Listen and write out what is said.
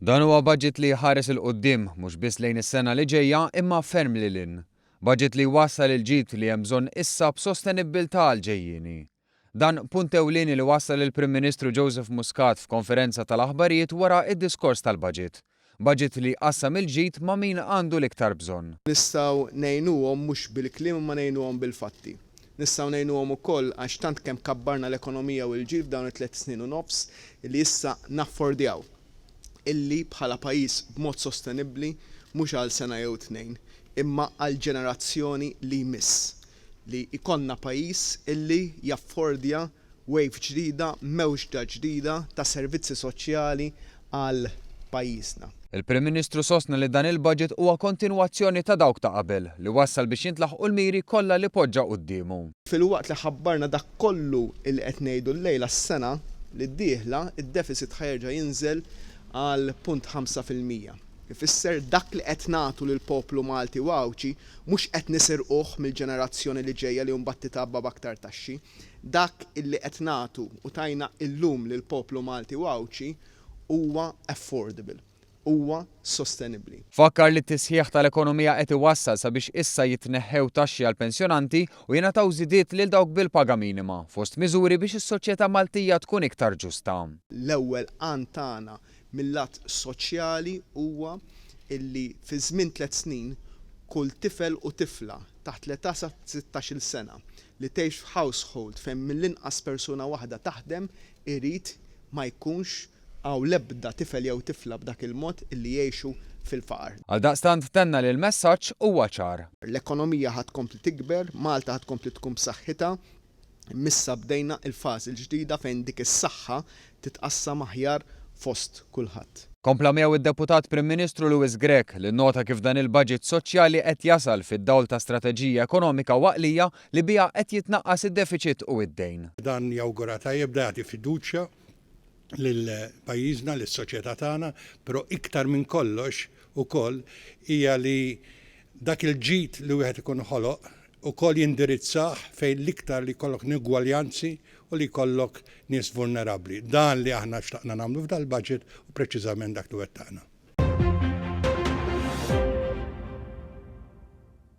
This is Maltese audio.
Dan huwa budget li jħares 'il quddiem, mhux biss lejn is-sena li ġejja imma ferm lil hinn. Budget li jwassal il-ġid li hemm bżonn issa b'sostenibbiltà għall-ġejjieni. Dan punt ewlieni li wassal il-Prim Ministru Joseph Muscat f'konferenza tal-aħbarijiet wara d-diskors tal-budget. Budget li jqassam il-ġid ma' min għandu l-iktar bżonn. Nistgħu ngħinuhom mhux bil-kliem imma ngħinuhom bil-fatti. Nistgħu ngħinuhom ukoll għax tant kemm kabbarna l-ekonomija u l-ġid f'dawn it-tlett snin u nofs li issa naffordjaw illi bħala pajjiż b'mod sostenibbli mhux għal sena jew tnejn imma għall-ġenerazzjoni li jmiss li jkollna pajjiż illi jaffordja wave ġdida, mewġda ġdida ta' servizzi soċjali għal pajjiżna. Il-Prim Ministru sostna li dan il-budget huwa kontinwazzjoni ta' dawk ta' qabel, li wassal biex jintlaħqu l-miri kollha li poġġa quddiemu. Filwaqt li ħabbarna dak kollu li qed ngħidu llejla s-sena li d-dieħla d-deficit ħa jerġa' jinżel għal punt 5%. Ifisser dak li qed nagħtu lill-poplu Malti u Għawdxi mhux qed nisirquh mill-ġenerazzjoni li ġejja li mbagħad titgħabba b'aktar taxxi. Dak illi qed nagħtu u tajna illum lill-poplu Malti u Għawdxi huwa affordable, huwa sostenibbli. Fakkar li t-tisħiħ tal-ekonomija qed iwassal sabiex issa jitneħħew taxxi għall-pensjonanti u jingħataw żidiet lil dawk bil-paga minima, fost miżuri biex is-soċjetà Maltija tkun iktar ġusta. L-ewwel għan tagħna mil-lat soċjali huwa illi fi żmien tlett snin kull tifel u tifla taħt l-età sa 16-il sena li tgħix f'household fejn mill-inqas persuna waħda taħdem irid ma jkunx hawn l-ebda tifel jew tifla b'dak il-mod illi jgħixu fil-faqar. Għaldaqstant tenna li l-messaġġ huwa ċar. L-ekonomija ħa tkompli tikber, Malta ħa tkompli tkun b'saħħitha, imma issa bdejna l-fażi l-ġdida fejn dik is-saħħa titqassam aħjar fost kulħadd. Kompla miegħu d-Deputat Prim Ministru Louis Grech li nnota kif dan il-budget soċjali qed jasal fid-dawl ta' strateġija ekonomika u għaqlija li biha qed jitnaqqas id-defiċit u d-dejn. Dan jawgura tajjeb, dan jagħti fiduċja lil pajjiżna, lis-soċjetà tagħna, però iktar minn kollox ukoll hija li dak il-ġid li wieħed ikun ħoloq ukoll jindirizzah fejn l-iktar li jkollok inugwaljanzi u li jkollok nies vulnerabbli. Dan li aħna xtaqna nagħmlu f'dal-budget u preċiżament dak li wettaqna.